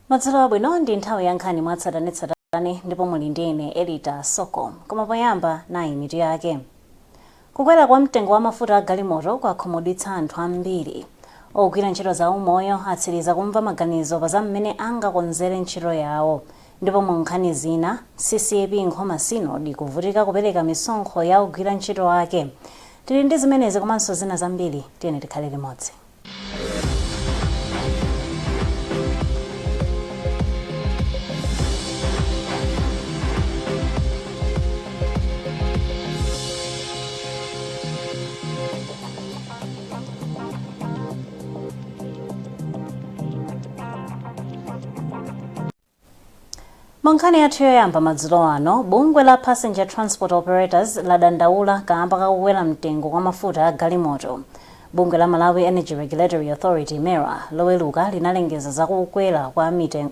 Madzulo abwino, ndi nthawi ya nkhani mwatsatanetsatane ndipo muli ndi ine Elita Soko. Koma poyamba, nayi mitu yake. Kukwera kwa mtengo wa mafuta a galimoto kwakhumudwitsa anthu ambiri. Ogwira ntchito za umoyo atsiriza kumva maganizo pa za mmene angakonzere ntchito yawo. Ndipo mu nkhani zina, CCAP Nkhoma Synod kuvutika kupereka misonkho ya ogwira ntchito ake. Tili ndi zimenezi komanso zina zambiri, tiyeni tikhale limodzi. Mu nkhani yathu yoyamba madzulo ano, bungwe la Passenger Transport Operators ladandaula kaamba kakukwera mtengo kwa mafuta a galimoto. Bungwe la Malawi Energy Regulatory Authority, MERA, Loweruka linalengeza za kukwera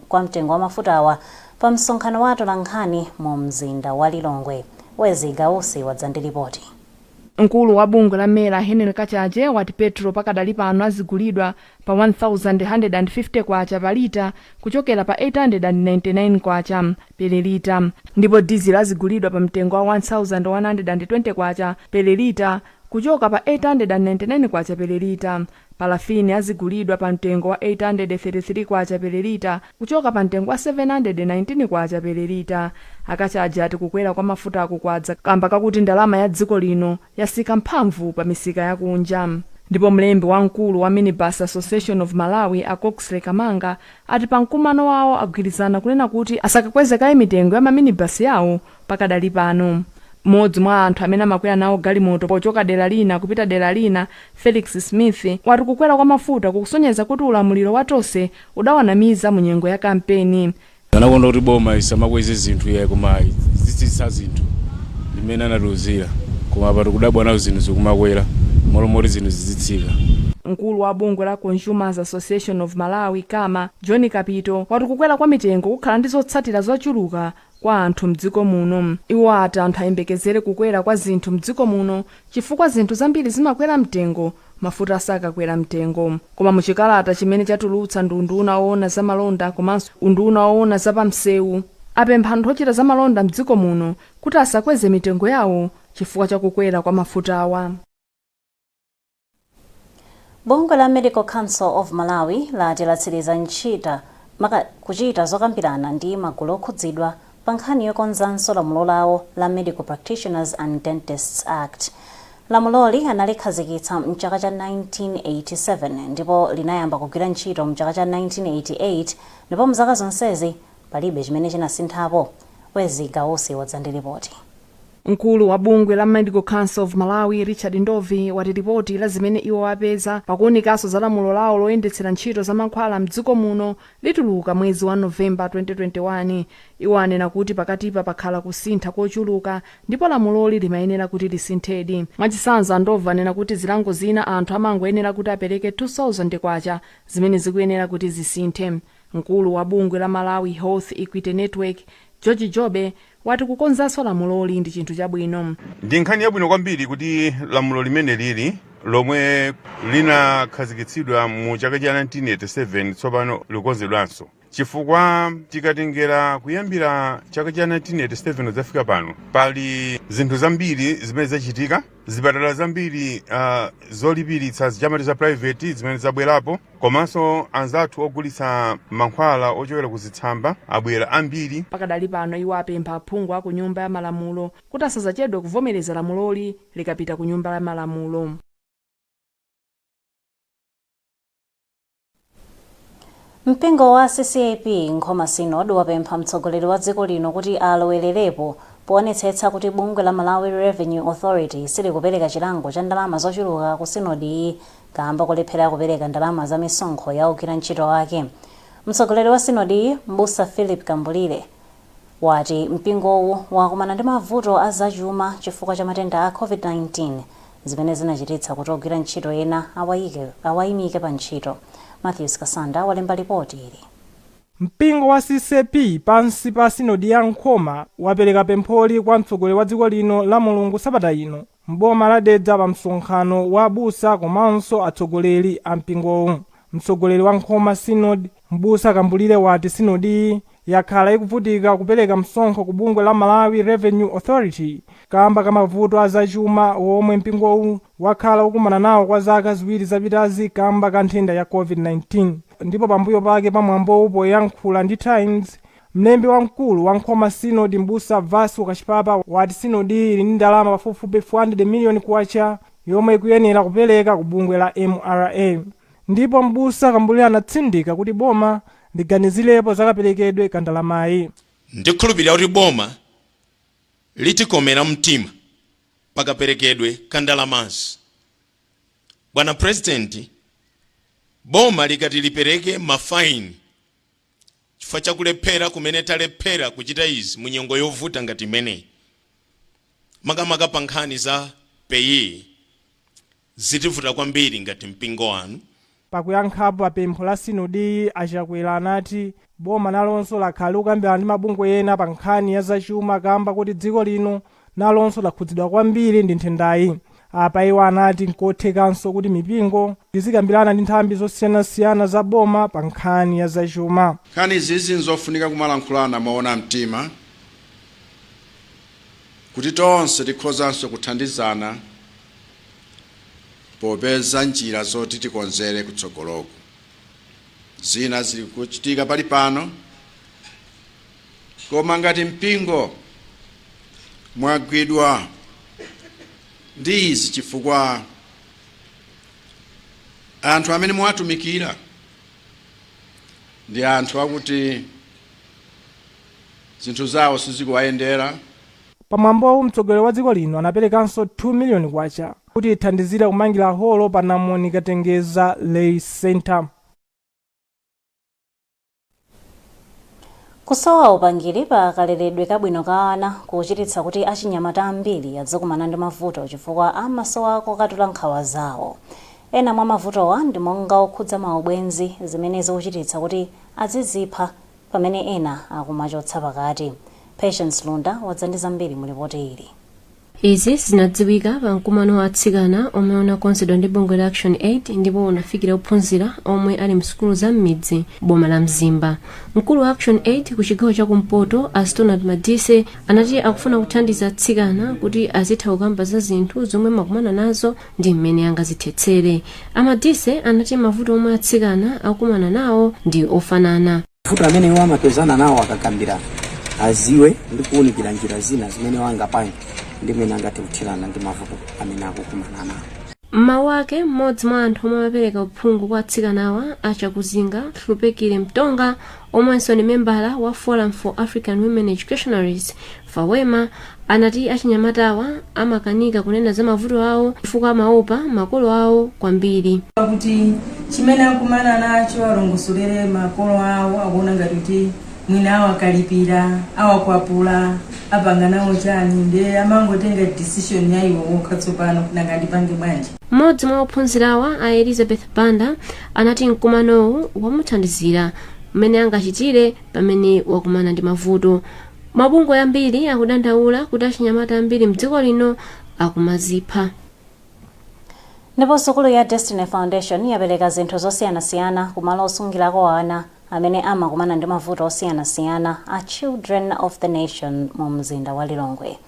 kwa mtengo wa mafutawa pa msonkhano wa atolankhani mu mzinda wa Lilongwe. Wezi Gausi wadza ndi ripoti. Mkulu wa bungwe la MERA, Henry Kachaje, wati petrol pakadali pano azigulidwa pa 1150 kwacha pa lita kuchokera pa 899 kwacha per lita, ndipo dizilo azigulidwa pa mtengo wa 1120 kwacha per lita kuchoka pa 899 kwacha per lita. Palafini azigulidwa pa mtengo wa 833 kwacha per lita kuchoka pa mtengo wa 719 kwacha per lita. A Kachaje ati kukwera kwa mafutaku kwadza kamba kakuti ndalama ya dziko lino yasika mphamvu pa misika yakunja. Ndipo mlembi wamkulu wa Minibus Association of Malawi, a Coxley Kamanga, ati pa mkumano wawo agwirizana kunena kuti asakakweze kaye mitengo ya maminibus yawo pakadali pano. Mmodzi mwa anthu amene amakwera nawo galimoto pochoka dera lina kupita dera lina, Felix Smith, wati kukwera kwa mafuta kukusonyeza kuti ulamuliro wa Tonse udawanamiza mu nyengo ya kampeni. Anakonda kuti boma isamakweze zinthu iyayi, koma izitsitsa zinthu ndimene anatiuzira, koma apa tikudabwa nazo, zinthu zikumakwera m'malo moti zinthu zizitsika. Mkulu wa bungwe la Consumers Association of Malawi, CAMA, John Kapito, wati kukwera kwa mitengo kukhala ndi zotsatira zochuluka kwa anthu mdziko muno. Iwo ati anthu ayembekezere kukwera kwa zinthu mdziko muno chifukwa zinthu zambiri zimakwera mtengo mafuta asakakwera mtengo. Koma muchikalata chimene chatulutsa ndi unduna woona za malonda komanso unduna woona za pamsewu, apempha anthu ochita za malonda mdziko muno kuti asakweze mitengo yawo chifukwa cha kukwera kwa mafutawa. Bungwe la Medical Council of Malawi lati latsiriza kuchita zokambirana ndi magulu okhudzidwa pa nkhani yokonzanso lamulo lawo la Medical Practitioners and Dentists Act. Lamuloli analikhazikitsa mchaka cha 1987 ndipo linayamba kugwira ntchito mchaka cha 1988, ndipo mzaka zonsezi palibe chimene chinasinthapo. Wezi Gausi wadza ndi ripoti. Mkulu wa bungwe la Medical Council of Malawi, Richard Ndovi, wati lipoti la zimene iwo apeza pakuwunikanso za lamulo lawo loyendetsera ntchito za mankhwala mdziko muno lituluka mwezi wa Novemba 2021. Iwo anena kuti pakatipa pakhala kusintha kochuluka ndipo lamuloli limayenera kuti lisinthedi. Mwachitsanzo, a Ndovi anena kuti zilango zina anthu amangoyenera kuti apereke 2000 kwacha, zimene zikuyenera kuti zisinthe. Mkulu wa bungwe la Malawi Health Equity Network, George Jobe, wati kukonzanso lamuloli ndi chinthu chabwino. Ndi nkhani yabwino kwambiri kuti lamulo limene lili lomwe linakhazikitsidwa mu chaka cha 1987 tsopano likonzedwanso, chifukwa tikatengera kuyambira chaka cha 1987 kudzafika pano, pali zinthu zambiri zimene zachitika. Zipatala zambiri zolipiritsa chamati za private zimene zabwerapo, komanso anzathu ogulitsa mankhwala ochokera ku zitsamba abwera ambiri. Pakadali pano iwo apempha aphungu a ku Nyumba ya Malamulo kuti asadzachedwe kuvomereza lamuloli likapita ku Nyumba ya Malamulo. Mpingo wa CCAP Nkhoma Synod wapempha mtsogoleri wa dziko lino kuti alowererepo poonetsetsa kuti bungwe la Malawi Revenue Authority silikupereka chilango cha ndalama zochuluka ku sinodi iyi kamba kolephera kupereka ndalama za misonkho ya ogwira ntchito ake. Mtsogoleri wa sinodi, Mbusa Philip Kambulire, wati mpingowu wakumana ndi mavuto a zachuma chifukwa cha matenda a COVID-19, zimene zinachititsa kuti ogwira ntchito ena awayimike pa ntchito. Matthews Kasanda walemba lipoti ili. Mpingo wa CCAP pansi pa sinodi ya Nkhoma wapereka pempholi kwa mtsogoleri wa dziko lino la Mulungu sabata ino m'boma la Dedza pa msonkhano wa abusa komanso atsogoleri a mpingowu. Mtsogoleri wa Nkhoma Synod, Mbusa Kambulire, wati sinodiyi yakhala ikuvutika kupereka msonkho ku bungwe la Malawi Revenue Authority kamba ka mavuto azachuma womwe mpingowu wakhala ukumana nawo kwa zaka 2 zapitazi kamba ka nthenda ya COVID-19. Ndipo pambuyo pake pamwambowu, poyankhula ndi Times, mlembi wamkulu wa Nkhoma Synod, Mbusa Vasco Kachipapa, wati sinodi ili ndi ndalama pafupifupi 400 miliyoni kwacha yomwe ikuyenera kupereka ku bungwe la MRA. Ndipo Mbusa Kambulire anatsindika kuti boma liganizirepo zakaperekedwe ka ndalamayi. Ndikhulupirira kuti boma litikomera mtima pakaperekedwe ka ndalamazi. Bwana President, boma likati lipereke mafaini chifukwa chakulephera kumene talephera kuchita izi mu nyengo yovuta ngati imeneyi, makamaka pa nkhani za PAYE, zitivuta kwambiri ngati mpingo wanu. Pakuyankhapo pa pempho la sinodiyi, Achakwera anati boma nalonso lakhala likukambirana ndi mabungwe ena pa nkhani ya zachuma kamba kuti dziko lino nalonso lakhudzidwa kwambiri ndi nthendayi. Apa iwo anati nkothekanso kuti mipingo izikambirana ndi nthambi zosiyanasiyana za boma pa nkhani ya zachuma. Nkhani izizi nzofunika kumalankhulana moona mtima kuti tonse tikhozanso kuthandizana popeza njira zoti tikonzere kutsogoloku. Zina zili kuchitika pali pano, koma ngati mpingo mwagwidwa ndi izi chifukwa anthu amene muwatumikira ndi anthu akuti zinthu zawo sizikuwayendera. Pamwambowu, mtsogoleri wa dziko lino anaperekanso 2 miliyoni kwacha kuti ithandizire kumangira holo pa Namoni Katengeza Lay Center. Kusowa upangiri pa kaleredwe kabwino ka ana kuchititsa kuti achinyamata ambiri adzikumana ndi mavuto chifukwa amasowa kokatula nkhawa zawo. Ena mwa mavutowa ndi monga okhudza maubwenzi, zimene zikuchititsa kuti azizipha, pamene ena akumachotsa pakati. Patience Lunda wadza ndi zambiri mu lipoti ili. Izi zinadziwika pa mkumano wa atsikana omwe unakonzedwa ndi bungwe la Action Aid ndipo unafikira ophunzira omwe ali msukulu za m'midzi boma la Mzimba. Mkulu wa Action Aid ku chigawo chakumpoto, a Stonard Madise, anati akufuna kuthandiza atsikana kuti azitha kukamba za zinthu zomwe amakumana nazo ndi mmene angazithetsere. A Madise anati mavuto omwe atsikana akukumana nawo ndi ofanana. Mavuto amene iwo amapezana nawo akakambirana, aziwe ndi kuwunikira njira zina zimene angapange ndi mmene angathe kuthirana ndi mavuto amene akukumana nawo. M'mawu ake, mmodzi mwa anthu omwe amapereka uphungu kwa atsikanawa, a Chakuzinga Hlupekile Mtonga, omwenso ndi membala wa Forum for African Women Educationalists, FAWEMA, anati achinyamatawa amakanika kunena za mavuto awo chifukwa amaopa makolo awo kwambiri. Kuti chimene akumana nacho alongosolere makolo awo, akuona ngati kuti mwina awakalipira, awakwapula, apanga nawo chani, ndiye amangotenga decision ya iwo wokha. Tsopano nanga ndipange bwanji? Mmodzi mwa ophunzirawa, a Elizabeth Banda, anati mkumanowu wamuthandizira mmene angachitire pamene wakumana ndi mavuto. Mabungwe ambiri akudandaula kuti achinyamata ambiri mdziko lino akumazipha. Ndipo sukulu ya Destiny Foundation yapereka zinthu zosiyanasiyana kumalo osungirako ana amene amakumana ndi mavuto osiyanasiyana a Children of the Nation mu mzinda wa Lilongwe.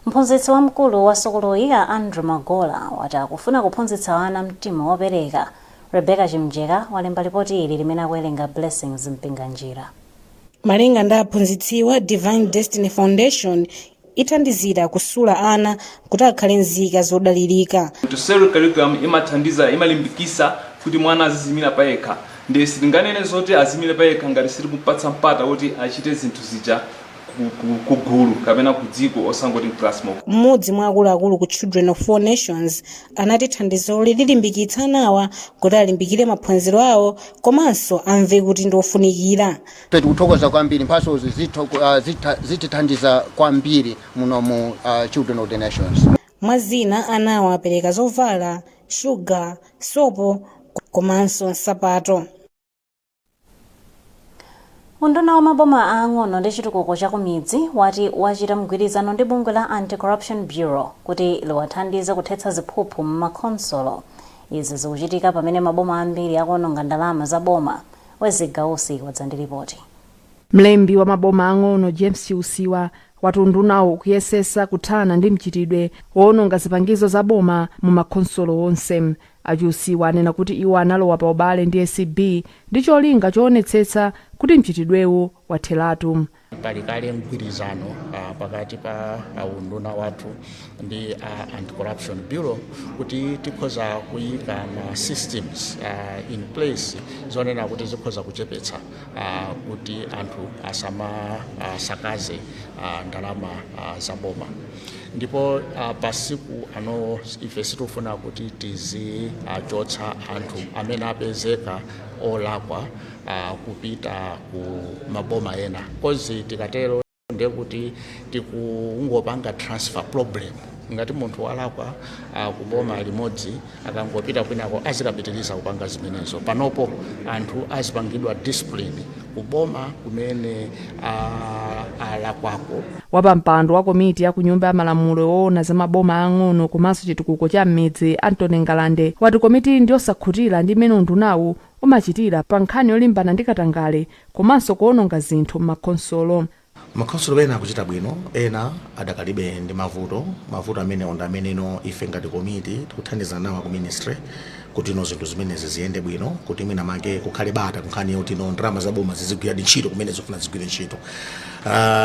Mphunzitsi wamkulu wa sukuluyi, a Andrew Magola, wati akufuna kuphunzitsa ana mtima wopereka. Rebecca Chimjeka walemba lipoti ili limene akuwerenga Blessings Mpinganjira. Malinga ndi aphunzitsiwa, Divine Destiny Foundation ithandizira kusula ana kuti akhale nzika zodalirika. Montessori curriculum imathandiza, imalimbikisa kuti mwana azizimira payekha, ndi sitinganene zoti azimire payekha ngati sitikupatsa mpata woti achite zinthu zija ku gulu kapena ku dziko, osangoti mklasi mokha. Mmodzi mwa akuluakulu ku Children of All Nations anati thandizoli lilimbikitsa anawa kuti alimbikire maphunziro awo komanso amve kuti ndi ofunikira. Ife tikuthokoza kwambiri, mphatsozi zitithandiza kwambiri muno mu Children of the Nations. Mwa zina, anawa apereka zovala, shuga, sopo komanso nsapato. Unduna wa maboma aang'ono ndi chitukuko cha kumidzi wati wachita mgwirizano ndi bungwe la Anti-Corruption Bureau kuti liwathandize kuthetsa ziphuphu m'makhonsolo. Izi zikuchitika pamene maboma ambiri akuononga ndalama za boma. Wezzie Gausi wadza ndi ripoti. Mlembi wa maboma ang'ono James Chiusiwa wati undunawo ukuyesesa kuthana ndi mchitidwe woononga zipangizo za boma mu makhonsolo onse. A Chiusiwa anena kuti iwo analowa pa ubale ndi ACB ndi cholinga choonetsetsa kuti mchitidwewu watheratu. Pali kale mgwirizano pakati pa unduna wathu ndi Anti-Corruption Bureau kuti tikhoza kuyika ma systems in place zonena kuti zikhoza kuchepetsa kuti anthu asamasakaze ndalama za boma. Ndipo pasiku ano ife sitikufuna kuti tizichotsa anthu amene apezeka olakwa kupita ku maboma ena, 'cause tikatero ndiye kuti tikungopanga transfer problem. Ngati munthu walakwa kuboma limodzi, akangopita kwinako azikapitiriza kupanga zimenezo. Panopo anthu azipangidwa discipline kuboma kumene alakwako. Wapampando wa komiti ya ku Nyumba ya Malamulo yoona za maboma ang'ono komanso chitukuko cha m'midzi, Anthony Ngalande, wati komiti ndiyosakhutira ndi mmene undunawu umachitira pa nkhani yolimbana ndi katangale komanso kuononga zinthu m'makhonsolo. Makhonsolo ena akuchita bwino, ena adakalibe ndi mavuto. Mavuto amenewo ndi ameneno ife ngati komiti tikuthandizana nawo ku ministry kuti ino zinthu zimenezi ziyende bwino, kuti mwina make kukhale bata kunkhani yoti ino ndalama za boma zizigwiradi ntchito kumene zifuna zigwire ntchito.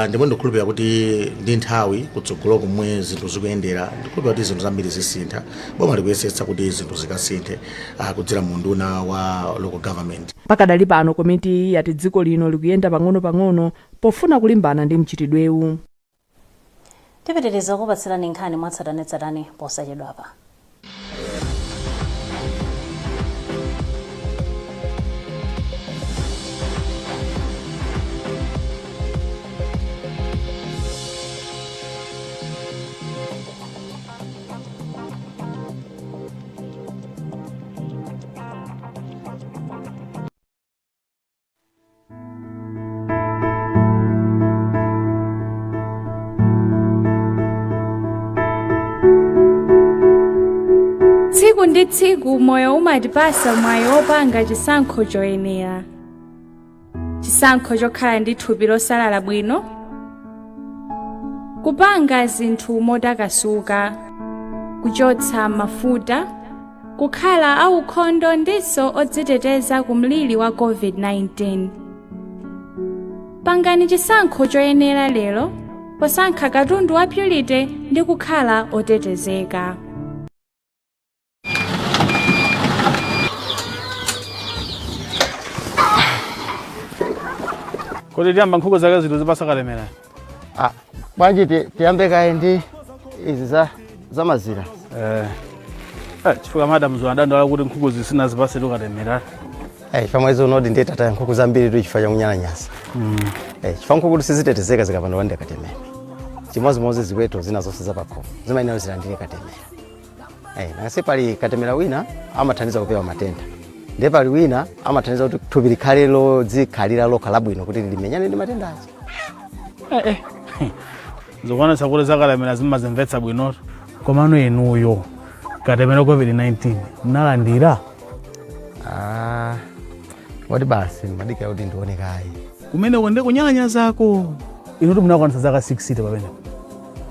Ndipo ndikukhulupirira kuti ndi nthawi kutsogolo kumwe zinthu zikuyendera, ndikukhulupirira kuti zinthu zambiri zisintha. Boma likuyesetsa kuti zinthu zikasinthe kudzera mu unduna wa local government. Pakadali pano komitiyi yati dziko lino likuyenda pang'ono-pang'ono pofuna kulimbana ndi mchitidwewu. Tipitiriza kupatsirani nkhani mwatsatanetsatane posachedwapa. Tsiku ndi tsiku moyo umatipasa mwayi wopanga chisankho choyenera, chisankho chokhala ndi thupi losalala bwino, kupanga zinthu motakasuka, kuchotsa mafuta, kukhala aukhondo ndinso odziteteza ku mliri wa COVID-19. Pangani chisankho choyenera lero posankha katundu wa Purity ndi kukhala otetezeka. Kodi tiyamba nkhuku zake ziti zipasa katemera? Ah, bwanji tiyambe kaye ndi izi za mazira. Chifukwa madam zuwa adandaula kuti nkhuku zisina zipase katemera. Eh, chifukwa mwezi unodi ndiye tataya nkhuku zambiri tu chifukwa chakunyalanyaza. Eh, chifukwa nkhuku sizitetezeka zikapanda kulandira katemera. Chimodzimodzi ziweto zina zonse zapakhomo zimayenera zilandire katemera. Eh, nangasi pali katemera wina amathandiza kupewa matenda, ndiye pali wina amathandiza kuti thupi likhale lodzikhalira lokha labwino kuti limenyane ndi matenda aja. Zikuonetsa kuti zakatemera zimazimvetsa bwinoto. Komano inuyo katemera COVID-19 mnalandira? Ah, ngoti basi madikira kuti ndione kaye. Kumeneko ndi kunyalanyazako. Inutu munakwanitsa zaka 60 pamene,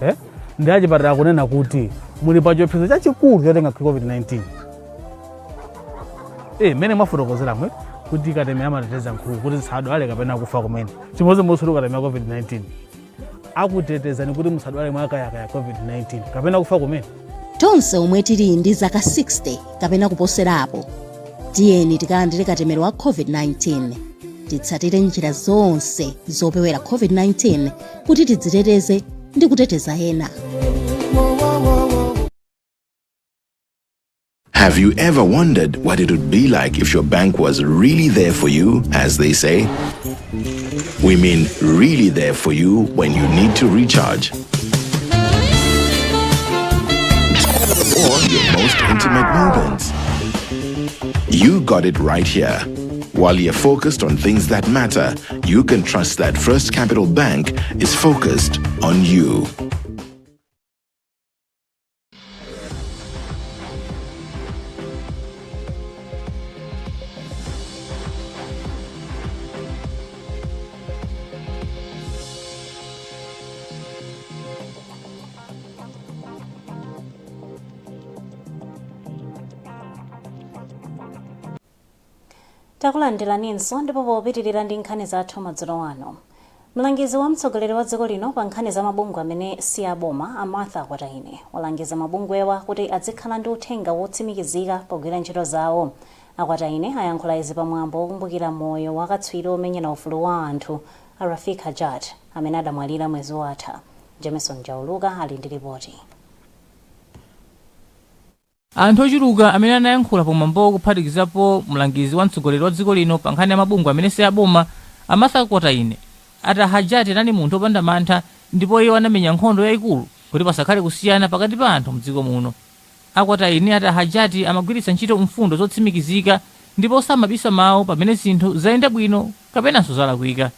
eh? Ndi achipatala akunena kuti muli pa chiopsezo chachikulu chotenga COVID-19. Mmene mwafotokozeramwe kuti katemera amateteza nkhuku kuti zisadwale kapena kufa kumene, chimodzimodzi kuti katemera COVID-19 akutetezani kuti musadwale mwakayakaya COVID-19 kapena kufa kumene. Tonse omwe tili ndi zaka 60 kapena kuposerapo, tiyeni tikalandire katemera wa COVID-19. Titsatire njira zonse zopewera COVID-19 kuti tidziteteze ndi kuteteza ena. Have you ever wondered what it would be like if your bank was really there for you, as they say? We mean really there for you when you need to recharge, or your most intimate moments. You got it right here. While you're focused on things that matter, you can trust that First Capital Bank is focused on you. Takulandiraninso, ndipo popitirira ndi nkhani zathu madzulo ano, mlangizi wa mtsogoleri wa dziko lino pa nkhani za mabungwe amene si aboma, a Martha Kwataine, walangiza mabungwewa kuti azikhala ndi uthenga wotsimikizika pogwira ntchito zawo. A Kwataine ayankhula izi pamwambo wokumbukira moyo wa katswiri omenyera ufulu wa anthu, a Rafiq Hajat, amene adamwalira mwezi watha. Jameson Jauluka ali ndi ripoti. Anthu ochuluka amene anayankhula pamwambowo, kuphatikizapo mlangizi wa mtsogoleri wa dziko lino pa nkhani ya mabungwe amene si aboma, a Martha Kwataine, ati a Hajat anali munthu wopanda mantha ndipo iwo anamenya nkhondo yayikulu kuti pasakhale kusiyana pakati pa anthu mdziko muno. A Kwataine ati a Hajat amagwiritsa ntchito mfundo zotsimikizika ndipo samabisa mawu pamene zinthu zayenda bwino kapenanso zalakwika.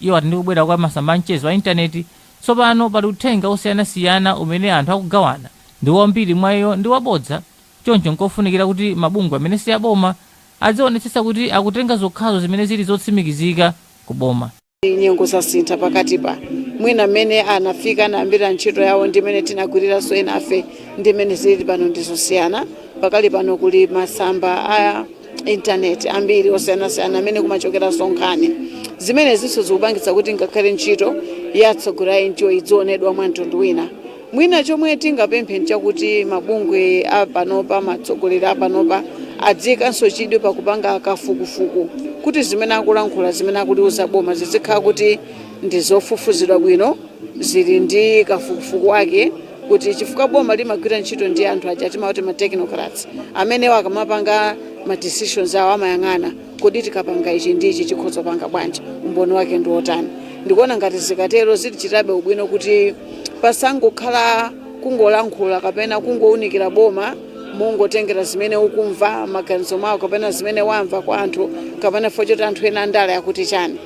Iwo ati ndi kubwera kwa masamba a mchezo a intaneti, tsopano pali uthenga osiyanasiyana umene anthu akugawana ndipo wambiri mwa iwo ndi wabodza, choncho nkofunikira kuti mabungwe amene si aboma adzionetsetsa kuti akutenga zokhazo zimene zili zotsimikizika ku boma. Nyengo zasintha pakatipa. Mwina mmene anafika anayambira ntchito yawo ndi mmene tinagwiriranso enafe ndi mmene zilili pano ndizosiyana. Pakali pano kuli masamba a intaneti ambiri osiyanasiyana amene kumachokeranso nkhani zimenezinso zikupangitsa kuti ngakhale ntchito ya atsogoleri a NGO idzionedwa mwa mtundu wina. Mwina chomwe tingapemphe nchakuti mabungwe apanopa, matsogoleri apanopa adziikanso chidwi pakupanga kafukufuku kuti zimene akulankhula, zimene akuliuza boma, zizikhala kuti ndi zofufuzidwa bwino, zili ndi kafukufuku wake, kuti chifukwa boma limagwira ntchito ndi anthu aja timati ma technocrats, amenewo akamapanga ma decisions awo amayang'ana kodi tikapanga ichi ndi ichi chikhoza kupanga bwanji, umboni wake ndi wotani. Ndikuona ngati zikatero zitichitabe ubwino kuti pasangokhala kungolankhula kapena kungowunikira boma mongotengera zimene ukumva maganizo mwawo kapena zimene wamva kwa anthu kapena chifukwa choti anthu ena andale akuti chani.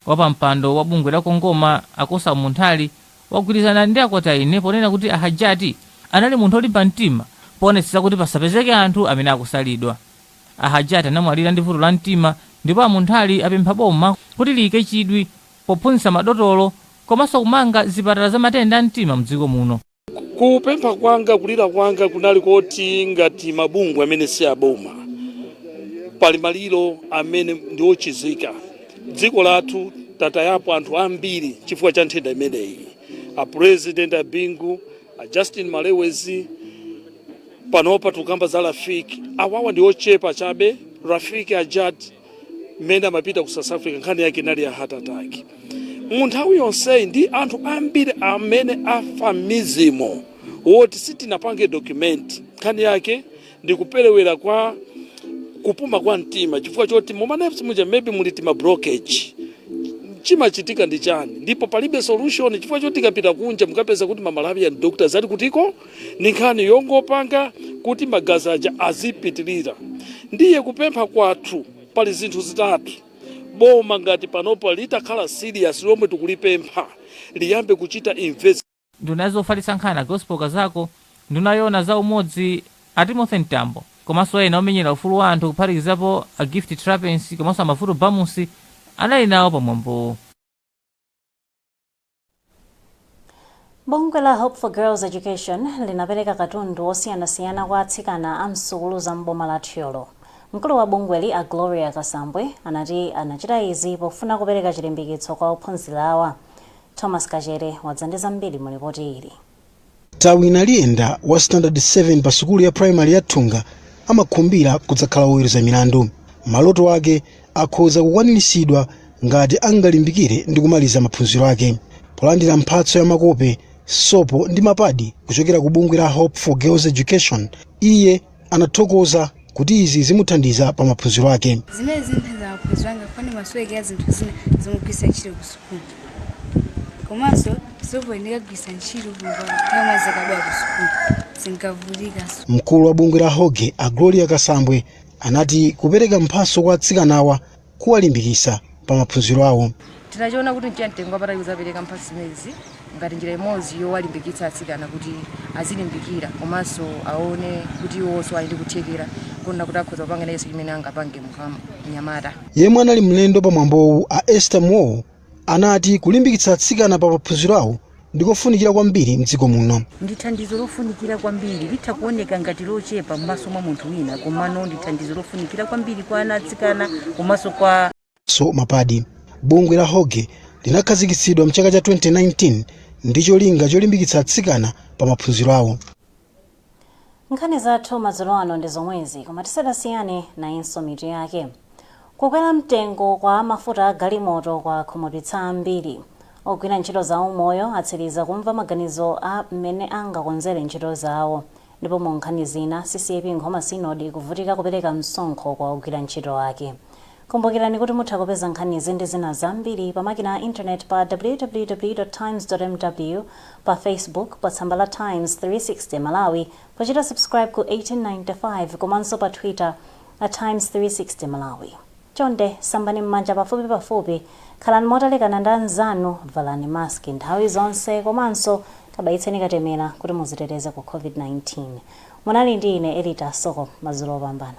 Wapampando wa bungwe la Kongoma, a Kossam Munthali, wagwirizana ndi a Kwataine ponena kuti a Hajat anali munthu olimba mtima poonetsetsa kuti pasapezeke anthu amene akusalidwa. A Hajat anamwalira ndi vuto la mtima ndipo a Munthali apempha boma kuti liyike chidwi pophunzitsa madotolo komanso kumanga zipatala za matenda a mtima mdziko muno. Kupempha kwanga, kulira kwanga kunali koti ngati mabungwe amene si aboma, pali maliro amene ndi ochizika. Dziko lathu tatayapo anthu ambiri chifukwa cha nthenda imeneyi, a President a Bingu, a Justin Malewezi, panopa tikukamba za Rafiki. Awawa ndi ochepa chabe. Rafiki Hajat mmene amapita ku South Africa, nkhani yake inali ya heart attack. Mu nthawi yonseyi ndi anthu ambiri amene afa m'midzimo woti sitinapange document. Nkhani yake ndi kuperewera kwa kupuma kwa mtima chifukwa choti muma nerves muja maybe muli tima blockage. Chimachitika ndi chani? Ndipo palibe solution chifukwa choti tikapita kunja mukapeza kuti ma Malawian doctors ali kutiko, ni nkhani yongopanga kuti magazi aja azipitirira. Ndiye kupempha kwathu pali zinthu zitatu. Boma ngati panopa litakhala serious, lomwe tikulipempha, liyambe kuchita invest. Nduna ya zofalitsa nkhani a Gospel Kazako, nduna yoona za umodzi a Timothy Mtambo komanso ena omenyera ufulu wa anthu kuphatikizapo a Gift Trapence komanso a Mavuto Bamusi anali nawo pamwambowo. Bungwe la Hope for Girls Education linapereka katundu osiyanasiyana kwa atsikana a msukulu za mboma la Thyolo. Mkulu wa bungweli, a Gloria Kasambwe, anati anachita izi pofuna kupereka chilimbikitso kwa ophunzira awa. Thomas Kachere wadza ndi zambiri mu lipoti ili. Tawina Liyenda wa Standard 7 pa sukulu ya primary ya Thunga amakhumbira kudzakhala woweruza milandu. Maloto ake akhoza kukwaniritsidwa ngati angalimbikire ndi kumaliza maphunziro ake. Polandira mphatso ya makope, sopo ndi mapadi kuchokera ku bungwe la Hope for Girls Education, iye anathokoza kuti izi zimuthandiza pa maphunziro ake. Zimene zinthandiza maphunziro anga, fani masowekera zinthu zina zomugwiritsa ntchito ku sukulu, komanso sopo ndikagwiritsa ntchito nthawi zakabwera ku sukulu sinkavutikanso. Mkulu wa bungwe la HOGE, a Gloria Kasambwe, anati kupereka mphatso kwa atsikanawa kuwalimbikitsa pa maphunziro awo. Tinachiona kuti nchamtengo wapatali kudzapereka mphatso zimenezi ngati njira imodzi yowalimbikitsa atsikana kuti azilimbikira komanso aone kuti iwonso ali ndi kuthekera kuona kuti akhoza kupanga nayenso chimene angapange munthu mnyamata. Yemwe anali mlendo pa mwambowu, a Esther Mwowo, anati kulimbikitsa atsikana pa maphunziro awo Ndikofunikira kwambiri mdziko muno. Ndi thandizo lofunikira kwambiri. Litha kuoneka ngati lochepa m'maso mwa munthu wina, komano ndi thandizo lofunikira kwambiri kwa ana atsikana komanso kwa So mapadi. Bungwe la HOGE linakhazikitsidwa mchaka cha 2019 ndi cholinga cholimbikitsa atsikana pa maphunziro awo. Nkhani zathu madzulo ano ndi zomwezi, koma tisadasiyane, nayinso mitu yake. Kukwera mtengo kwa mafuta a galimoto kwakhumudwitsa ambiri. Ogwira ntchito za umoyo atsiriza kumva maganizo a mmene angakonzere ntchito zawo. Ndipo mu nkhani zina, CCAP Nkhoma Synod ikuvutika kupereka msonkho kwa ogwira ntchito ake. Kumbukirani kuti mutha kupeza nkhanizi ndi zina zambiri pa makina a internet pa www.times.mw, pa Facebook pa tsamba la Times 360 Malawi pochita subscribe ku 1895, komanso pa Twitter a Times 360 Malawi. Chonde sambani m'manja pafupi pafupi, khalani motalikana ndi anzanu, valani maski nthawi zonse, komanso kabayitseni katemera kuti muziteteze ku COVID-19. Munali ndi ine, Elita Soko. Madzulo opambana.